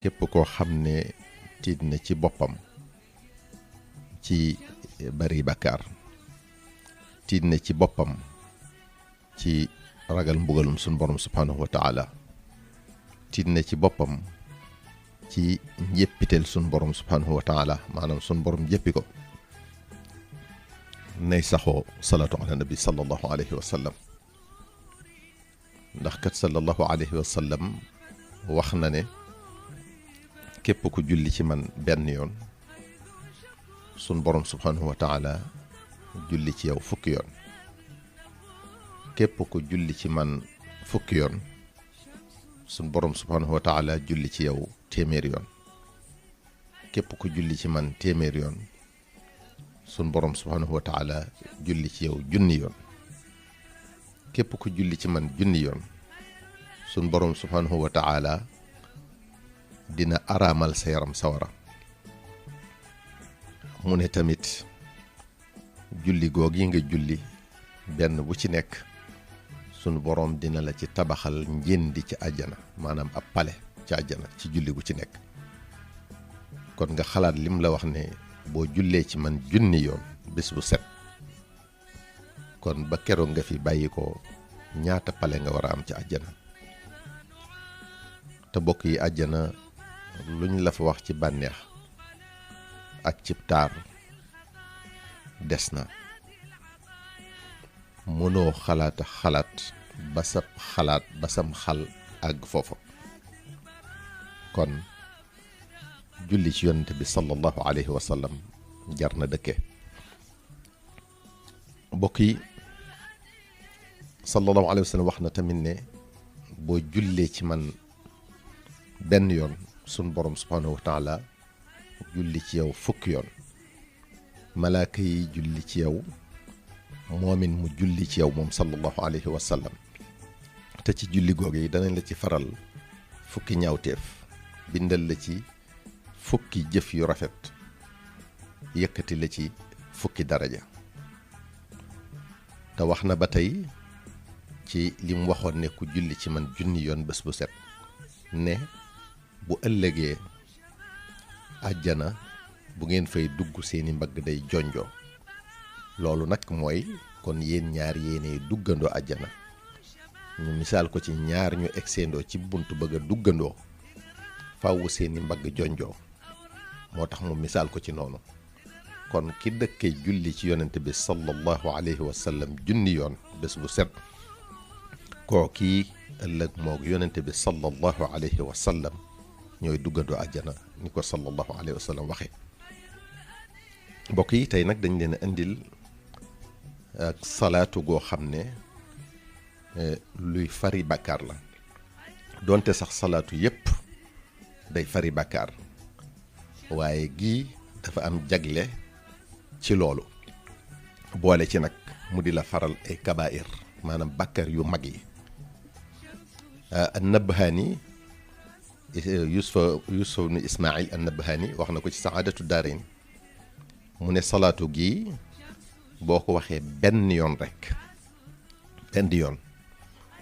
képp koo xam ne tiit na ci boppam ci bari bakkaar, tiit na ci boppam ci ragal mbugalum sun borom subhanahu wa taala, tiit na ci boppam ci njéppitel sun borom subhanahu wa taala, maanaam sun borom jéppi ko, nay saxoo salaatu ala nabi sallallahu alayhi wa sallam. ndax kat sallallahu alayhi wa sallam wax na ne képp ku julli ci man benn yoon sun borom subhanahu wa taala julli ci yow fukki yoon, képp ku julli ci man fukki yoon sun borom subhanahu wa taala julli ci yow téeméer yoon, képp ku julli ci man téeméer yoon sun borom subhanahu wa taala julli ci yow junni yoon, képp ku julli ci man junni yoon sun borom subhanahu wa taala dina araamal sa yaram sawara. mu ne tamit julli googi nga julli benn bu ci nekk sunu borom dina la ci tabaxal njëndi ci àjjana, maanaam ab pale ci àjjana ci julli gu ci nekk. kon nga xalaat lim la wax ne boo jullee ci man junni yoon bés bu set, kon ba keroog nga fi bàyyi ko ñaata pale nga war a am ci àjjana. te bokk yi àjjana luñ la fa wax ci bànneex ak ci taar des na, mënoo xalaata xalaat ba sab xalaat ba sam xal àgg foofa. kon julli ci yonent bi sallallahu alayhi wa sallam jar na dëkke. mbokk yi sallallahu alayhi wa sallam wax na tamit ne boo jullee ci man benn yoon sun borom subhanahu wa taala julli ci yow fukki yoon, malaaka yi julli ci yow, moomin mu julli ci yow moom sallallahu alayhi wa sallam. te ci julli googu yi danañ la ci faral fukki ñaawteef, bindal la ci fukki jëf yu rafet, yëkkati la ci fukki daraja. te wax na ba tey ci li mu waxoon ne ku julli ci man junni yoon bés bu set ne bu ëllëgee àjjana bu ngeen fay dugg seeni mbagg day jonjoo. loolu nag mooy kon yéen ñaar yéenee duggandoo àjjana. ñu misaal ko ci ñaar ñu egseendoo ci buntu bëgg a duggandoo fàwwu seeni mbagg jonjoo, moo tax mu misaal ko ci noonu. kon ki dëkkee julli ci yonent bi sallallahu alayhi wa sallam junni yoon bés bu set, koo kii ëllëg moog yonent bi sallallahu alayhi wa sallam ñooy duggandoo àjjana ni ko sallallahu alayhi wa sallam waxee. mbokk yi tey nag dañ leen a indil ak salaatu goo xam ne luy fari bàkkaar la, donte sax salaatu yépp day fari bàkkaar, waaye gii dafa am jagle ci loolu. boole ci nag mu di la faral ay kabaa'ir, maanaam bàkkaar yu mag yi. an-Nabhani Yusuf ibn Ismaïl an-Nabhani wax na ko ci Saadatu Daarayni mu ne salaatu gi boo ko waxee benn yoon rek, benn yoon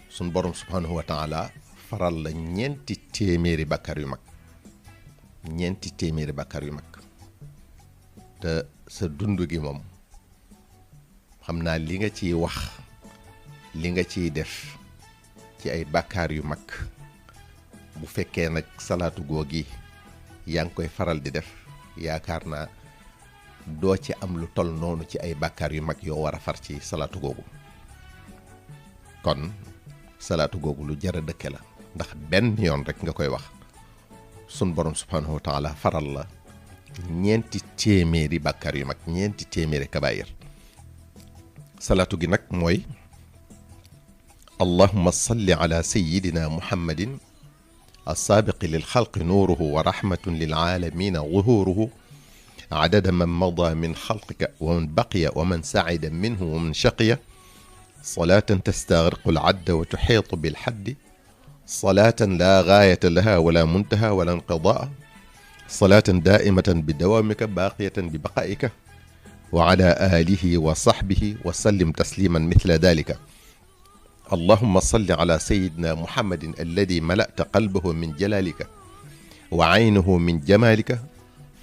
sun borom subhanahu wa taala faral la ñeenti téeméeri bàkkaar yu mag, ñeenti téeméeri bàkkaar yu mag. te sa dund gi moom xam naa li nga ciy wax, li nga ciy def ci ay bàkkaar yu mag, bu fekkee nag salaatu googi yaa ngi koy faral di def, yaakaar naa doo ci am lu tol noonu ci ay bàkkaar yu mag yoo war a far ci salaatu googu. kon salaatu googu lu jar a dëkke la, ndax benn yoon rek nga koy wax sun borom subhanahu wa taala faral la ñeenti téeméeri bàkkaar yu mag, ñeenti téeméeri kabaayir. salaatu gi nag mooy allahumma salli ala sayyidina muhammadin السابق للخلق نوره ورحمة للعالمين ظهوره عدد من مضى من خلقك ومن بقي ومن سعد منه ومن شقي صلاة تستغرق العد وتحيط بالحد صلاة لا غاية لها ولا منتهى ولا انقضاء صلاة دائمة بدوامك باقية ببقائك وعلى آله وصحبه وسلم تسليما مثل ذلك. اللهم صل على سيدنا محمد الذي ملأت قلبه من جلالك wa aynuhu min jamalika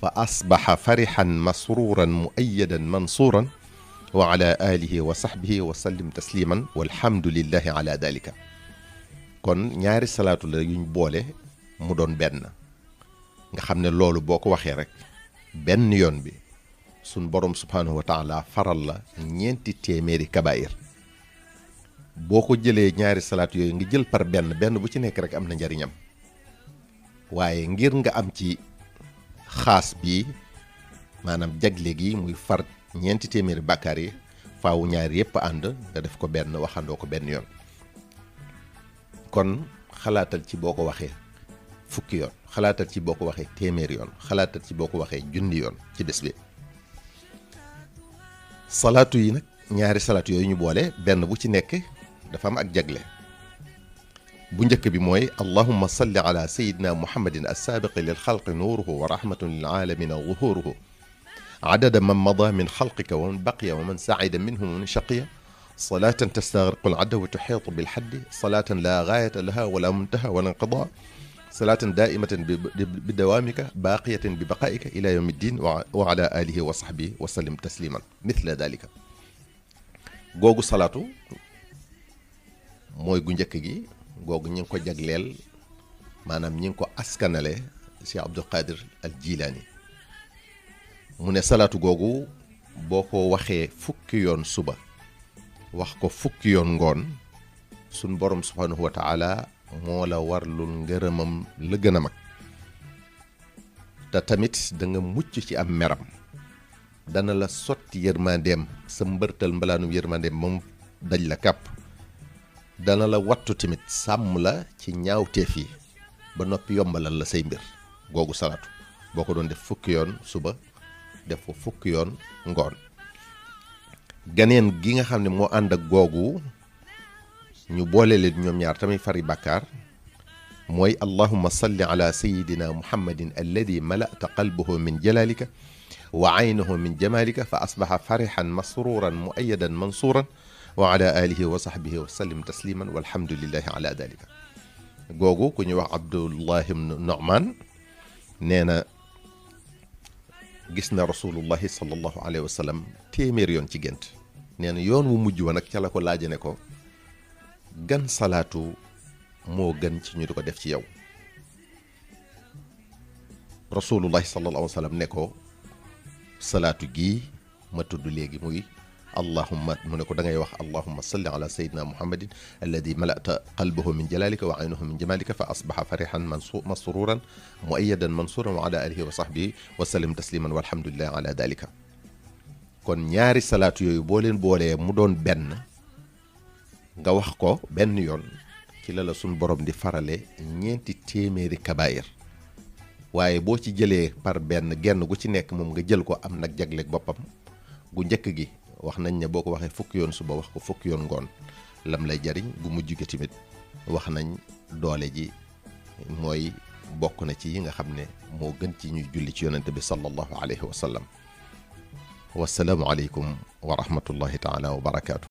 fa asbaxa farixan masruran muayadan mansuran wa ala alihi wa sahbihi wa sallim tasliman walhamdulillahi ala dalika. kon ñaari salaatu la yuñ boole mu doon benn nga xam ne loolu boo ko waxee rek benn yoon bi suñ borom subhanahu wa taala faral la ñeenti téeméeri kabaayir. boo ko jëlee ñaari salaatu yooyu nga jël par benn benn bu ci nekk rek am na njariñam, waaye ngir nga am ci xaas bi maanaam jagle gi muy far ñeenti téeméeri bàkkaar yi faaw ñaari yépp ànd nga def ko benn waxandoo ko benn yoon. kon xalaatal ci boo ko waxee fukki yoon, xalaatal ci boo ko waxee téeméeri yoon, xalaatal ci boo ko waxee junni yoon ci bés bi. salaatu yi nag ñaari salaatu yooyu ñu boole benn bu ci nekk dafa am ak jagle. bu njëkk bi mooy allahumma salli ala sayidina muhammadin assaabiqi lil xalqi nuuruhu wa rahmatun lil aalamina zuhuruhu adada man mada min xalqika wa man baqiya wa man saida minhum wa man shaqiya salaatan tastagriqu al adda wa tuxiitu bil xaddi salaatan laa gaayata laha wala muntaha wala inqidaa salaatan daaimatan bi dawaamika baaqiyatan bi baqaa'ika ila yawmi ddin wa ala alihi wa sahbihi wa sallim tasliman mithla dalika. googu salaatu mooy gu njëkk gi, googu ñi ngi ko jagleel maanaam ñi ngi ko askanale Cheikh Abdul Qadir al Jilaani. mu ne salaatu googu boo ko waxee fukki yoon suba wax ko fukki yoon ngoon suñ borom subhanahu wa taala moo la warlul ngërëmam la gën a mag, te tamit da nga mucc ci am meram, dana la sotti yërmandeem sa mbërtal mbalaanum yërmandeem moom daj la kàpp, dana la wattu tamit sàmm la ci ñaawteef yi ba noppi yombalal la say mbir. googu salaatu boo ko doon def fukki yoon suba def ko fukki yoon ngoon. ganeen gi nga xam ne moo ànd ak googu ñu boole leen ñoom ñaar tamit fari bàkkaar mooy allahumma salli ala sayidina muhammadin alladi malata qalbahu min jalalika wa aynahu min jamalika fa asbaxa farixan masruran muayadan mansuran wa ala alihi wa sahbihi wa sallim tasliman walhamdulillahi ala dalika. googu ku ñuy wax Abdullahi ibn Nu'man nee na gis na rasulullahi sallallahu alayhi wa sallam téeméer yoon ci gént. nee na yoon wu mujj wa nag ca la ko laaje ne ko gan salaatu moo gën ci ñu di ko def ci yow. rasulullahi sallallahu alayhi wa sallam ne ko salaatu gii ma tudd léegi muy allahumma mu ne ko da ngay wax allahumma salli ala sayidina muhammadin alladi malata qalbahu min jalalika wa aynuhu min jamalika fa asbaxa farixan masruran muayadan mansuran wa ala alihi wa sahbihi wa sallim tasliman walhamdulillahi ala dalika. kon ñaari salaatu yooyu boo leen boolee mu doon benn nga wax ko benn yoon ci la la suñ borom di farale ñeenti téeméeri kabaayir. waaye boo ci jëlee par benn genn gu ci nekk moom nga jël ko am nag jagleeg boppam. gu njëkk gi wax nañ ne boo ko waxee fukki yoon suba wax ko fukki yoon ngoon lam lay jariñ. gu mujj gi tamit wax nañ doole ji mooy bokk na ci yi nga xam ne moo gën ci ñuy julli ci yonente bi sallallahu alayhi wa sallam. wasalaamu aleykum wa rahmatullahi taala wa barakaatu.